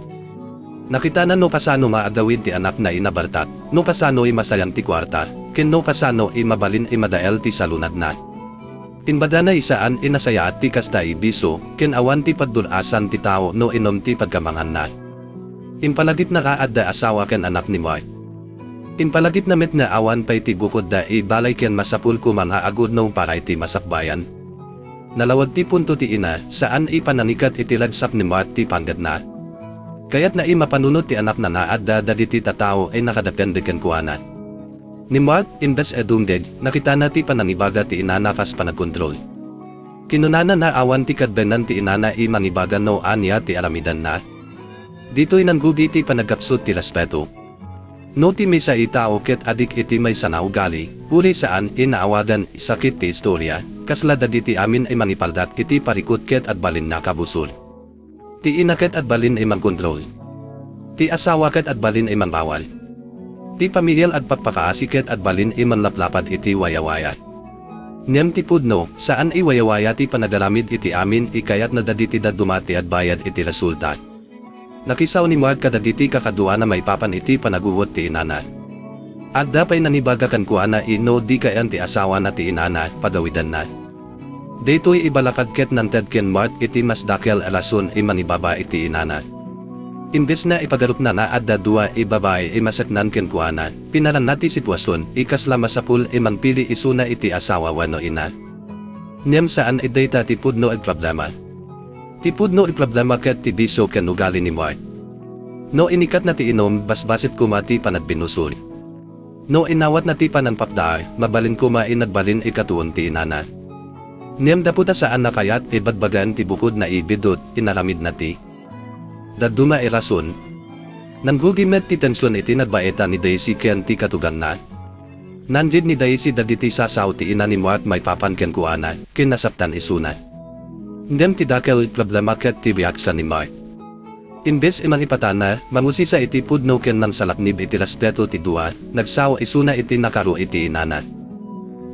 Nakitana no kasano nga agawid ti anakna a nabartak, no kasano a masayan ti kuarta, ken no kasano a mabalin a madael ti salunagna. Imbagana a saan a nasayaat ti kasta a bisio, ken awan ti pagdur-asan ti tao no inum ti pagkamanganna. Impalagipna a adda asawa ken anak ni Mark. Impalagipna met nga awan pay ti bukodda a balay ken masapul koma nga agudno para iti masakbayan. Nalawag ti punto ti ina, saan a panangikat iti ragsak ni Mark ti panggepna. Kayatna a mapanunot ti anakna nga adda dagiti tattao a nakadepende kenkuana. Ni Mark, imbes a dumngeg, nakitana ti panangibaga ti inana kas panagkontrol. Kinunana nga awan ti kadbennan ti inana a mangibaga no ania ti aramidenna. Ditoy nangrugi ti panagkapsut ti respeto. No ti maysa a tao ket adik iti maysa nga ugali, uray saan a naawagan a sakit ti istoria, kasla dagiti amin a mangipaldak iti parikut ket agbalinna kabusor. Ti ina ket agbalin a mangkontrol. Ti asawa ket agbalin a mangbawal. Ti pamilia agpakpakaasi ket agbalin a manglaplapad iti wayawaya. Ngem ti pudno, saan a wayawaya ti panagaramid iti amin a kayatna dagiti dadduma ti agbayad iti resulta. Nakisao ni Mark kadagiti kakaduana maipapan iti panaguwat ti inana. Adda pay nangibaga kenkuana a no di kayan ti asawana ti inana, pagawidanna. Daytoy a balakad ket nanted ken Mark iti mas dakkel a rason a mangibaba iti inana. Imbes nga ipagarupna nga adda dua a babai a maseknan kenkuana, pinaranna ti sitwasion a kasla masapul a mangpili isuna iti asawa wenno ina. Ngem saan a dayta ti pudno a problema. Ti pudno a problema ket ti bisio ken ugali ni Mark. No inikatna ti inum, basbassit koma ti panagbinnusor. No inawatna ti panangpakdaar, mabalin koma a nagbalin a katuon ti inana. Ngem gapu ta saan a kayat a bagbagan ti bukodna a biddut, inaramidna ti dadduma a rason. Nangrugi met ti tension iti nagbaetan ni Daisy ken ti katugangna. Nangged ni Daisy dagiti sasao ti ina ni Mark maipapan kenkuana, ken nasaptan isuna. Ngem ti dakkel a problema ket ti reaksion ni Mark. Imbes a mangipatana, mangusisa iti pudno ken nangsalaknib iti respeto ti dua, nagsao isuna iti nakaro iti inana.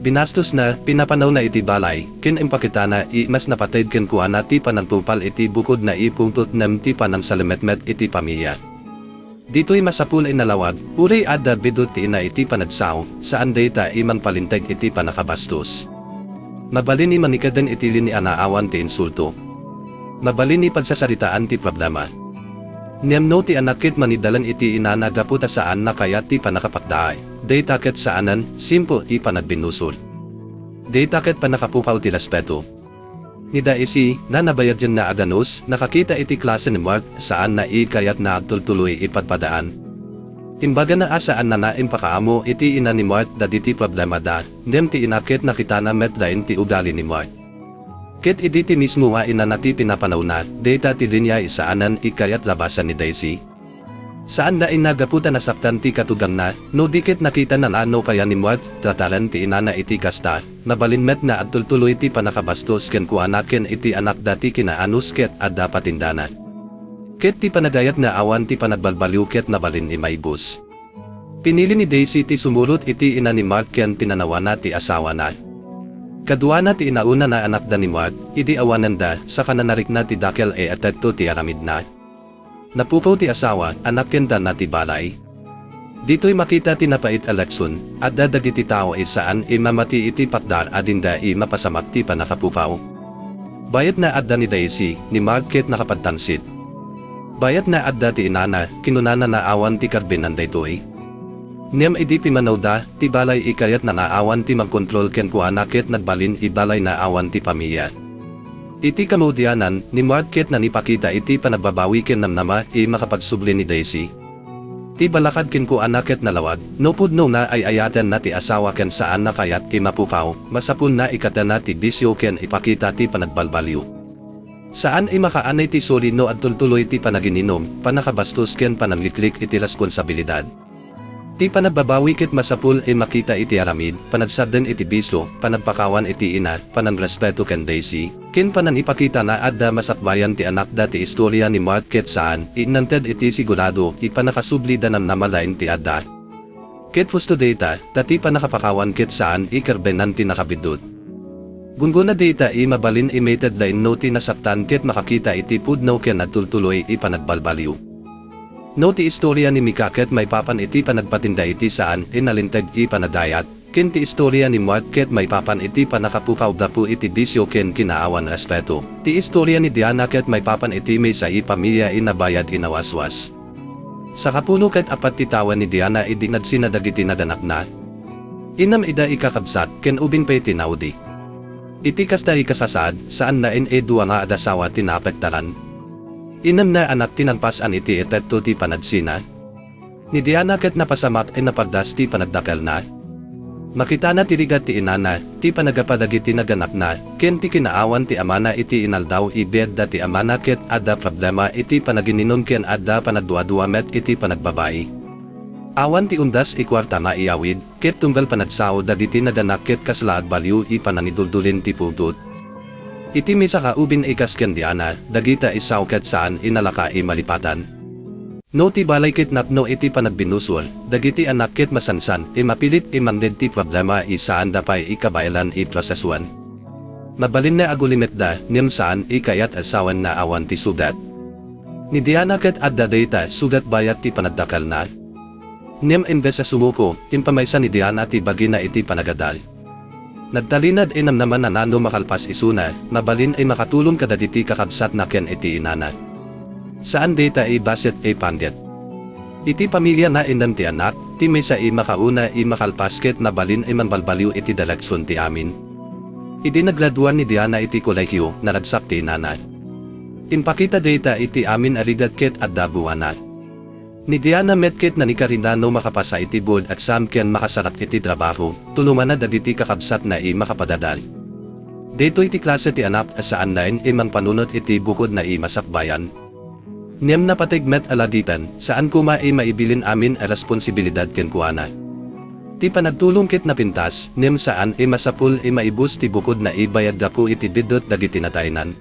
Binastosna, pinapanawna iti balay, ken impakitana a mas napateg kenkuana ti panangtungpal iti bukodna a pungtot ngem ti panangsalimetmet iti pamilia. Ditoy masapul a nalawag, uray adda biddut ti ina iti panagsao, saan dayta a mangpalinteg iti pannakabastos. Mabalin a mangikeddeng iti linia nga awan ti insulto. Mabalin a pagsasaritaan ti problema. Ngem no ti anak ket mangidalan iti inana gapu ta saan a kayat ti pannakapakdaar, dayta ket saanen, simple a panagbinnusor. Dayta ket pannakapukaw ti respeto. Ni Daisy, nga nabayag nga aganus, nakakita iti klase ni Mark, saan a kayatna a agtultuloy a padpadaan. Imbagana a saanna nga impakaammo iti ina ni Mark dagiti problemada, ngem ti ina ket nakitana met laeng ti ugali ni Mark. Ket idi ti mismo nga inana ti pinapanawna, dayta ti linia a saanen a kayat labasan ni Daisy. Saan laeng nga gapu ta nasaptan ti katugangna, no di ket nakitana nga no kaya ni Mark trataren ti inana iti kasta, mabalin met nga agtultuloy ti pannakabastos kenkuana ken iti anakda ti kinaanus ket adda patindana. Ket ti panagayat nga awan ti panagbalbaliw ket mabalin a maibus. Pinili ni Daisy ti sumurot iti ina ni Mark ken pinanawana ti asawana. Kaduana ti inauna nga anakda ni Mark, idi awanenda, saka nanarikna ti dakkel a epekto ti aramidna. Napukaw ti asawa, anak ken tana ti balay. Ditoy makita ti napait a leksion, adda dagiti tao a saan a mamati iti pakdaar a dinda a mapasamak ti pannakapukaw. Bayat nga adda ni Daisy, ni Mark ket nakapagtangsit. Bayat nga adda ti inana, kinunana nga awan ti karbinan daytoy. Ngem idi pimmanawda, ti balay a kayatna nga awan ti mangkontrol kenkuana ket nagbalin a balay nga awan ti pamilia. Iti kamudianan, ni Mark ket nangipakita iti panagbabawi ken namnama a makapagsubli ni Daisy. Ti balakad kenkuana ket nalawag, no pudno nga ay-ayatenna ti asawa ken saan a kayat a mapukaw, masapulna a ikatena ti bisio ken ipakita ti panagbalbaliw. Saan a makaanay ti suli no agtultuloy ti panagininum, pannakabastos ken panangliklik iti responsabilidad. Ti panagbabawi ket masapul a makita iti aramid, panagsardeng iti bisio, panagpakawan iti ina, pananrespeto ken Daisy, ken panangipakita na adda masakbayan ti anakda ti istoria ni Mark ket saan a inted iti sigurado a pannakasubli da namnama laeng ti adda. Ket husto dayta, ta ti pannakapakawan ket saan a karbennan ti nakabiddut. Gunggona dayta a mabalin a maited laeng no ti nasaktan ket makakita iti pudno ken agtultuloy a panagbalbaliw. No ti istoria ni Mika ket maipapan iti panagpatinda iti saan a nalinteg a panagayat, ken ti istoria ni Mark ket maipapan iti pannakapukaw gapu iti bisio ken kinaawan respeto. Ti istoria ni Diana ket maipapan iti maysa a pamilia a nabayag a nawaswas. Sangapulo ket apat ti tawen ni Diana idi nagsina dagiti naganakna. Innem ida a kakabsat ken ubing pay ti naudi. Iti kasta a kasasaad, saan laeng a dua nga agasawa ti naapektaran. Innem nga anak ti nagpas-an iti epekto ti panagsina. Ni Diana ket napasamak a napardas ti panagdakkelna. Makitana ti rigat ti inana, ti panagapa dagiti naganakna, ken ti kinaawan ti amana iti inaldaw a biagda ti amana ket adda problema iti panaginninom ken adda panagduadua met iti panagbabai. Awan ti undas a kuarta nga iyawid, ket tunggal panagsao dagiti naganak ket kasla agbaliw a panangiduldulin ti pungtot. Iti maysa nga ubing a kas ken Diana, dagita a sao ket saan a nalaka a malipatan. No ti balay ket napno iti panagbinusor, dagiti anak ket masansan a mapilit a mangted ti problema a saanda pay a kabaelan a prosesuan. Mabalin nga agulimetda, ngem saan a kayat a sawen nga awan ti sugat. Ni Diana ket adda dayta sugat bayat ti panagdakkelna. Ngem imbes a sumuko, impamaysa ni Diana ti bagina iti panagadal. Nagtalinaed a namnama na no makalpas isuna, mabalin a makatulong kadagiti kakabsatna ken iti inana. Saan dayta a bassit a panggep. Iti pamiliana innem ti anak, ti maysa a makauna a makalpas ket mabalin a mangbalbaliw iti direksion ti amin. Idi naggraduar ni Diana iti kolehiyo, naragsak ti inana. Impakita dayta iti amin a rigat ket adda buana. Ni Diana met ket nanikarina no makapasa iti board exam ken makasarap iti trabaho, tulongana dagiti kakabsatna a makapadadal. Daytoy ti klase ti anak a saan laeng a mangpanunot iti bukodna a masakbayan. Ngem napateg met a lagipem, saan koma a maibilin amin a responsibilidad kenkuana. Ti panagtulong ket napintas, ngem saan a masapul a maibus ti bukodna a bayad gapu iti biddut dagiti nataynan.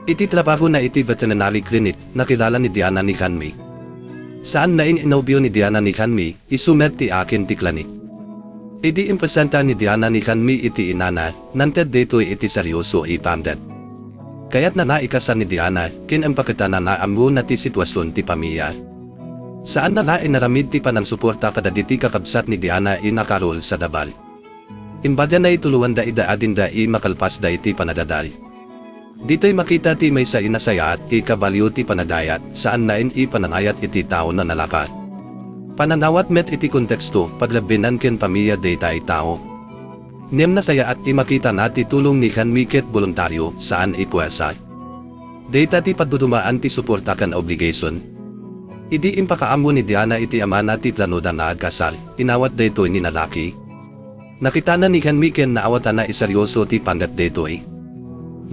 Iti trabahona iti veterinary clinic, nakilala ni Diana ni Hanmi. Saan laeng a nobio ni Diana ni Hanmi, isu met ti akin ti clinic. Idi impresenta ni Diana ni Hanmi iti inana, nangted daytoy iti serioso a panggep. Kayatna nga ikasar ni Diana, ken impakitana nga ammona ti situasion ti pamilia. Saanna nga inaramid ti panangsuporta kadagiti kakabsat ni Diana a nakarul sa dabal. Imbagana a tulonganda ida a dinda a makalpas dayta a panagadal. Ditoy makita ti maysa a nasayaat a kabalio ti panagayat, saan laeng a panangayat iti tao a nalaka. Panangawat met iti konteksto, paglabbinan ken pamilia dayta a tao. Ngem nasayaat a makitana ti tulong ni Hanmi ket boluntario, saan a puersa. Dayta ti pagdudumaan ti suporta ken obligation. Idi impakaammo ni Diana iti amana ti planoda nga agkasar, inawat daytoy ni lalaki. Nakitana ni Hanmi ken naawatana a serioso ti panggep daytoy.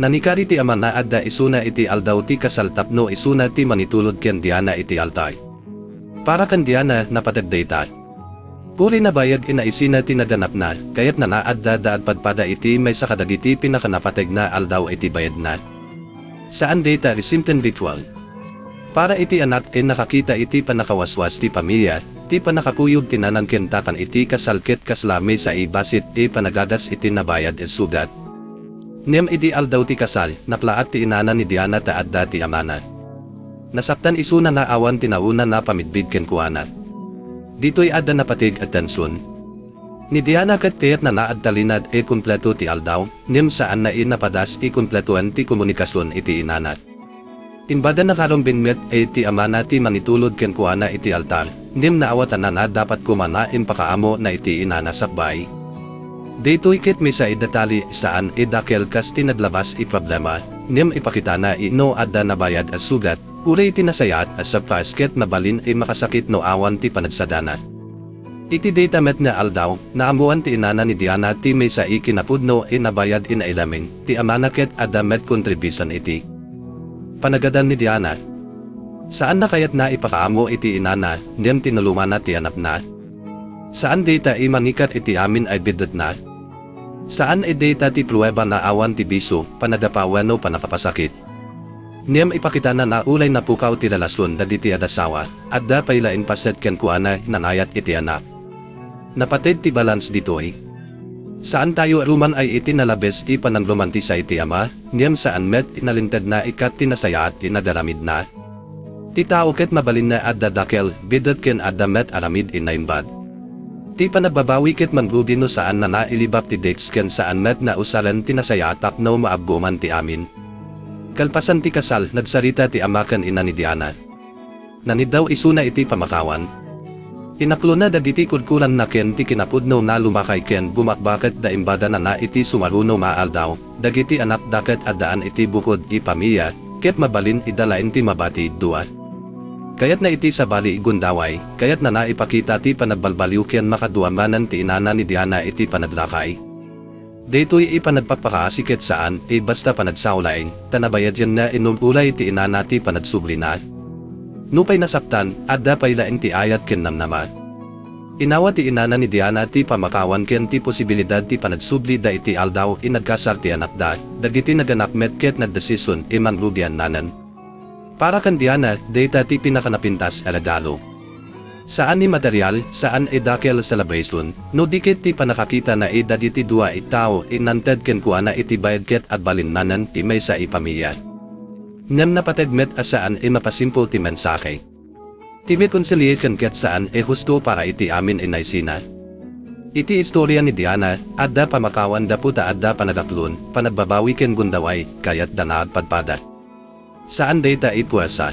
Nanikari ti amana adda isuna iti aldaw ti kasal tapno isuna ti mangitulod ken Diana iti altar. Para ken Diana, napateg dayta. Puri nabayag a naisina ti naganakna, kayatna nga adda da agpadpada iti maysa kadagiti pinakanapateg nga aldaw iti bayadna. Saan dayta a simplen ritual. Para iti anak a nakakita iti pannakawaswas ti pamilia, ti pannakakuyog ti nanang ken tatang iti kasal ket kasla maysa a bassit a panagagas iti nabayag a sugat. Ngem idi aldaw ti kasal, naplaat ti inana ni Diana ta adda ti amana. Nasaktan isuna nga awan ti nauna nga pamidbid kenkuana. Ditoy adda napateg a tension. Ni Diana ket kayatna nga agtalinaed a kumpleto ti aldaw, ngem saanna a napadas a kumpletoen ti komunikasion iti inana. Imbagana nga rumbeng met a ti amana ti mangitulod kenkuana iti altar, ngem naawatana nga dapat koma nga impakaammo na iti inana sakbay. Daytoy ket maysa a detalye a saan a dakkel kas ti naglabas a problema, ngem ipakitana a no adda nabayag a sugat, uray ti nasayaat a surprise ket mabalin a makasakit no awan ti panagsadana. Iti dayta met nga aldaw, naammoan ti inana ni Diana ti maysa a kinapudno a nabayag a nailamin, ti amana ket adda met kontribusion iti panagadal ni Diana. Saanna kayat nga ipakaammo iti inana, ngem tinulongana ti anakna. Saan dayta a mangikat iti amin a biddutna. Saan a dayta ti prueba nga awan ti bisio, panagapa wenno panakapasakit. Ngem ipakitana nga uray napukaw ti relasion dagiti adasawa, adda pay laeng paset kenkuana a nangayat iti anak. Napateg ti balance ditoy. Saantayo a ruman-ay iti nalabes a panangromantisa iti ama, ngem saan met a nalintedna a kat ti nasayaat a nagaramidna. Ti tao ket mabalinna a adda dakkel, biddut ken adda met aramid a naimbag. Ti panagbabawi ket mangrugi no saan a nailibak ti dates ken saan met a nausaren ti nasayaat tapno maagguman ti amin. Kalpasan ti kasal, nagsarita ti ama ken ina ni Diana. Nangidaw isuna iti pamakawan. Inaklona dagiti kurkuranna ken ti kinapudno nga lumakay ken gumakbak ket naimbagana iti sumaruno nga aldaw, dagiti anakda ket addaan iti bukod a pamilia, ket mabalin a dalaen ti mabati a dua. Kayatna iti sabali a gundaway, kayatna nga ipakita ti panagbalbaliw ken makadua manen ti inana ni Diana iti panaglakay. Daytoy a panagpakpakaasi ket saan a basta panagsaolaeng, ta nabayadianna a no uray ti inana ti panagsublina. Nupay nasaktan, adda pay laeng ti ayat ken namnama. Inawa ti inana ni Diana ti pamakawan ken ti posibilidad ti panagsubli dayta iti aldaw a nagkasar ti anakda, dagiti naganak met ket nagdesisyon a mangrugiannanen. Para ken Diana, dayta ti pinakanapintas a regalo. Saan a material, saan a dakkel a celebration, no di ket ti pannakakitana a dagiti dua a tao a nangted kenkuana iti bayag ket agbalinnanen ti maysa a pamilia. Ngem napateg met a saan a mapasimpol ti mensahe. Ti reconciliation ket saan a husto para iti amin a naisina. Iti istoria ni Diana, adda pamakawan gapu ta adda panagaklon, panagbabawi ken gundaway, kayatda nga agpadpada. Saan dayta a puwersa.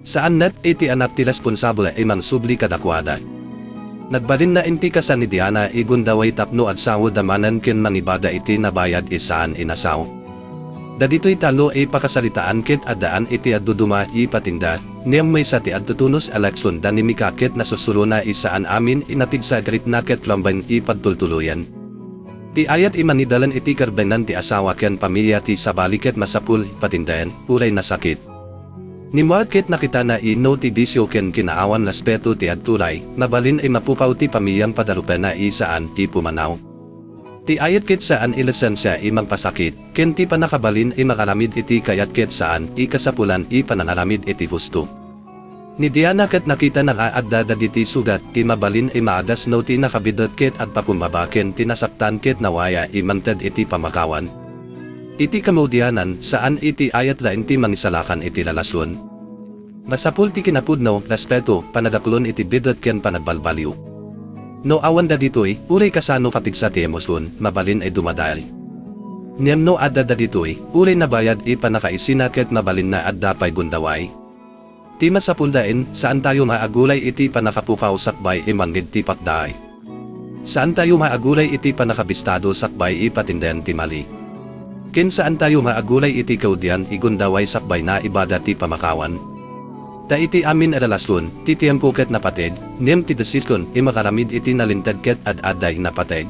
Saan met a ti anak ti responsable a mangsubli kadakuada. Nagbalinna iti kasar ni Diana a gundaway tapno agsawda manen ken mangibada iti nabayag a saan a nasao. Dagitoy tallo a pakasaritaan ket addaan iti agduduma a patingda, ngem maysa ti agtutunos a leksion da ni Mika ket nasusurona a saan amin a napigsa a garitna ket rumbeng a pagtultuloyen. Ti ayat a mangidalan iti karbengan ti asawa ken pamilia ti sabali ket masapul a patindaen, uray nasakit. Ni Mark ket nakitana a no ti bisio ken kinaawan respeto ti agturay, mabalin a mapukaw ti pamilian padarupena a saan a pumanaw. Ti ayat ket saan a lisensia a mangpasakit, ken ti pannakabalin a mangaramid iti kayat ket saan a kasapulan a panangaramid iti husto. Ni Diana ket nakitana nga adda dagiti sugat a mabalin a maadas no ti nakabiddut ket agpakumbaba ken ti nasaktan ket nawaya a mangted iti pamakawan. Iti kamudianan, saan a ti ayat laeng ti mangisalakan iti relasion. Masapul ti kinapudno, respeto, panagaklon iti biddut ken panagbalbaliw. No awan dagitoy, uray kasano kapigsa ti emosion, mabalin a dumadael. Ngem no adda dagitoy, uray nabayag a pannakaisina ket mabalin nga adda pay gundaway. Ti masapul laeng, saantayo nga agulay iti pannakapukaw sakbay a mangngeg ti pakdaay. Saantayo nga agulay iti pannakabistado sakbay a patindaen ti mali. Ken saantayo nga agulay iti kaudian a gundaway sakbay nga ibada ti pamakawan. Ta iti amin a relasion, ti tiempo ket napateg, ngem ti desisyon a mangaramid iti nalinteg ket ad-adda a napateg.